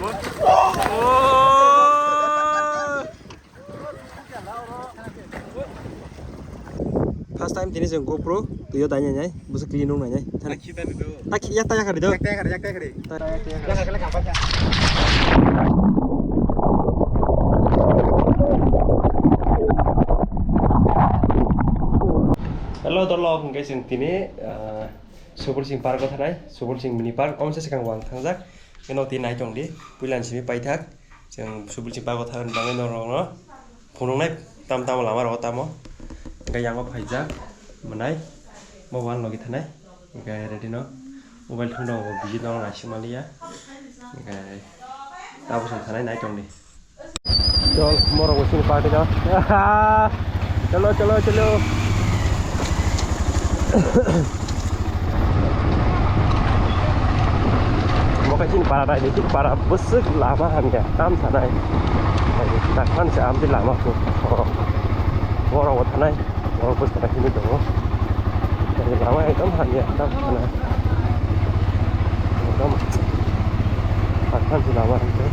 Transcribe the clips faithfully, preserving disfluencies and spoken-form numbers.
First time tini chwng GoPro twiyo dainai nai, bwswk clean wng nai nai. Thani. Tak ya, tak ya kari do. Yak tak ya kari, yak tak ya kari. Hello, dolok, hwnkhe chwng tini, ah, Subul Singh Park o thanai, Subul Singh Mini Park, omo se swkang bo ang thangjak. Khe no tini nai tong di, puila ni simi paithak. Chwng Subul Singh Park o thangna bagwi norok no phunuknai tam tamo lama rogo tamo. Hwnkhe yango phaijak mwnai, bo wan logi thanai. Hwnkhe ready no mobile thwng tongo, bo busy no naisingmaliya. Hwnkhe tabuk chwng thanai nai tong di. Chol, morok bo chini party no. Chalo, chalo, chalo. Bo khe chini para nai di, chini para bwswk lama hamya, tam sanai. Dakhan se amtwi lama khe. Borok bo thanai, borok bwswk thanai himwi tongo. Lama ekdom hamya, tam sanai. Ekdom dakhan se lama hamya.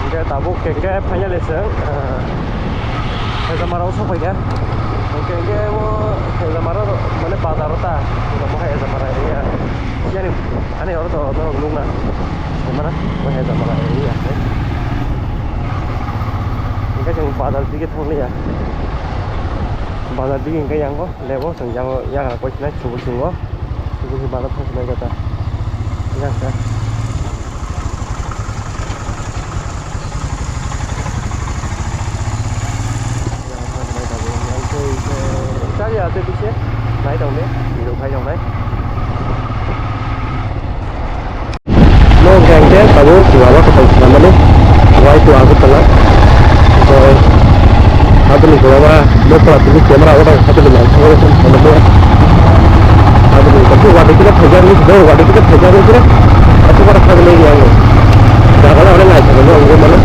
Hingke tabuk hingke finally chwng, ah, Hezamara o sokphaikha. Hingke, hingke o Hezamara mane bazar o ta, omo hai Hezamara area. Yani, ani oro to norok nukna. Hezamara, o Hezamara area. Hingke chwng bazar dige thanglia. Bazar dige hingke yango. Lebo chwng yago yagra koisinai Subul Singh o. Subul Singh bazar thang sinai jata. Yang sa. Chali ate bise. Nai tong de. Video khai tong nai. Mo hwnkhe ang khe tabuk lama kwtal swnamani, wai to Agartala. Onkhe aboni kwbangma mokla tini camera order khaitoni naisingwi tongmani. Aboni kaisa wadi khe phaijak wngwi sijak, wadi khe phaijak wngwi sijak. Aswk bar khajaknai ang jaga le oro naithokmani wngwi mano.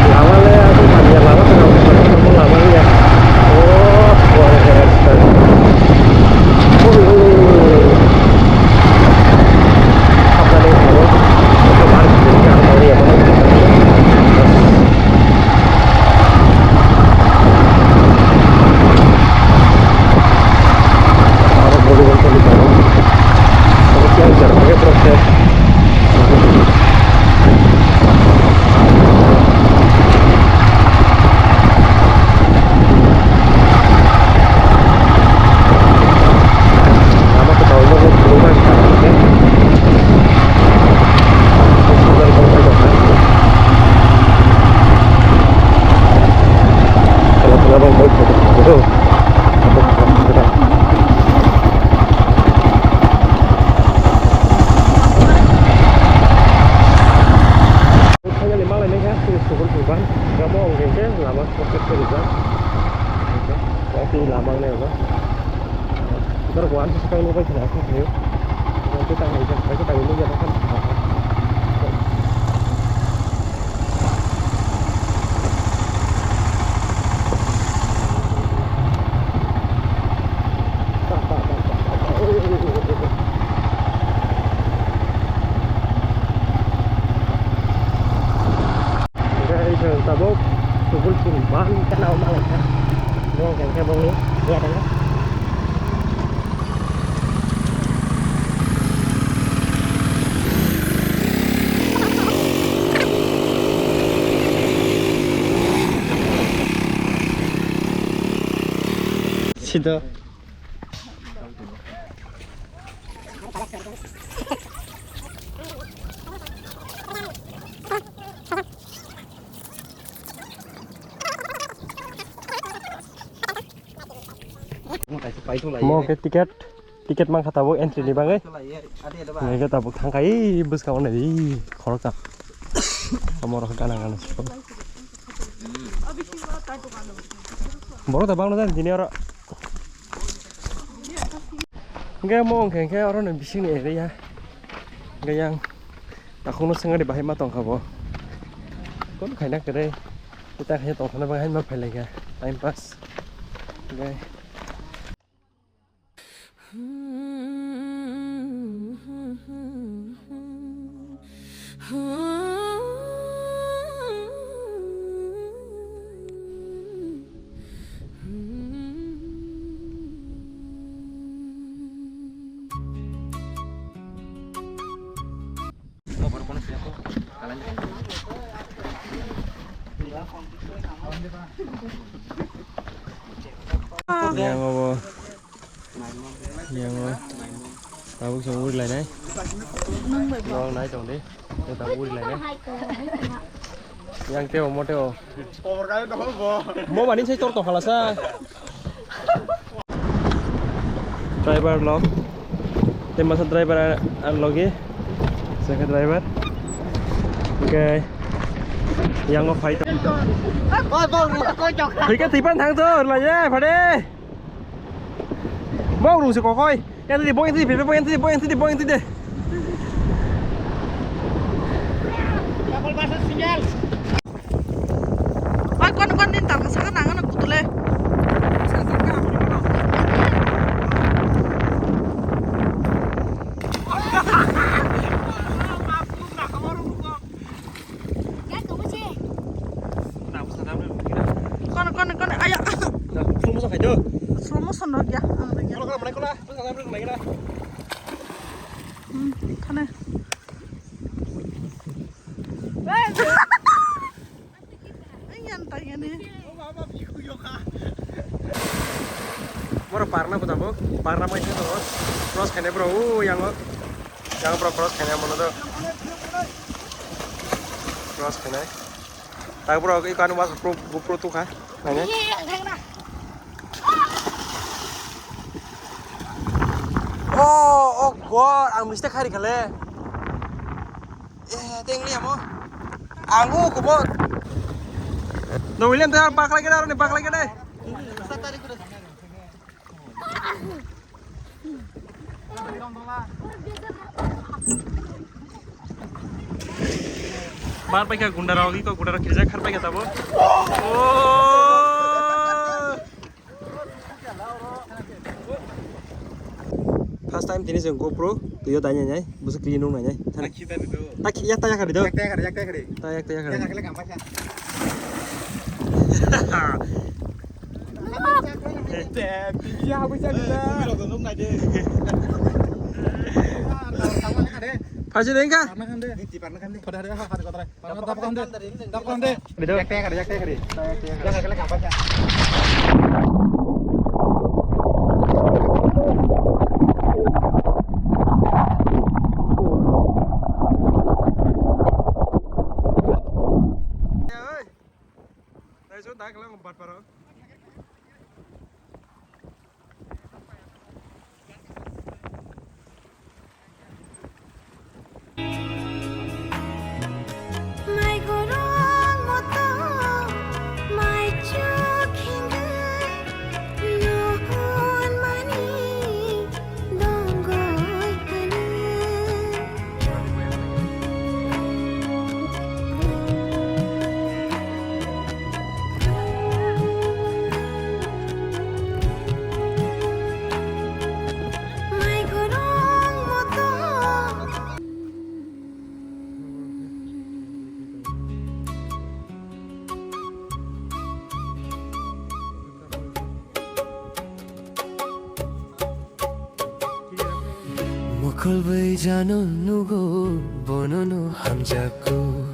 Lama le aswk hamya lama tongthok, lama wngya. O, pore khe rasta. Ui, ui, ui, ui, ui. Hapnani tongo. Eko bar khe ang tongwi amo. Aro volleyball khe tongo. Abo khe ang jora khe borok khe. Finally, malai nai kha, chini Subul Singh ban. Gamo hwnkhe khe lama shortcut khe rijak. Oke, tei lama wngnai abo. Norok uansukha nukbai khna aswk khaio. Tei tang hai jak, kaisa kainwi nukya tongkha. Hingke chwng tabuk Subul Singh ban gana o malaikha. Bo hwnkhe bongni ya dana. Sido. Mo ke ticket, ticket mang kha tabuk entry ni bagwi. Nai ke tabuk thang kai bwskango nai khoroksa. Amo rok gana gana. Borok da bangno jani tini oro. Hingke mo hingke hingke oro ni bising ni area. Hingke yang takhuk no sengari bahai ma tongkha bo. Kon khaina kwrwi. Kita khe tongthana bagwi haima phailaikha. Time pass. Hingke. Yang obo. Yang o. Tabuk se uri lainai. Nong nai tong di. Yang tabuk uri lainai. Yang teo mo teo. Mo mani sai tor tong khala sa. Driver log. Te masa driver ang logi. Saka driver. Okay. Yang o fight. Thika tipan thang to lai ye phade. Bau rung se kokoi. Yang tadi boy yang tadi bebe boy yang tadi boy yang tadi boy yang tadi. Oi kon kon din tang sa nang na putule. Kon kon kon aya. Slow motion khai do. Slow motion rok ya. Kola kola manai kola. Busa khai manai kola. Hmm, khana. Ayan tayani. Moro parna buta bo. Parna mai khe to. Cross khane bro. U yang o. Yang bro cross khane mono do. Cross khane. Tak bro, ikan was pro, GoPro tu kha. Nanya. Oh, oh god, ang mistake hari kale. Eh, tengli amo. Ang u kubo. No William, tayar baklai kene, aroni baklai kene. Bar paikha gunda rok, iko gunda rok kirijak khar paikha tabo. Oh! First time tini chwng GoPro twiyo dai nai nai, busu clean nung nai nai. Thani. Aki tani do. Tak ya, tak ya kari do. Yak tak ya kari, yak tak ya kari. Tak ya, tak ya kari. Yak tak ya kari. Phaisi dengka. Video. Mokol bai jano nugo bonono hamjago.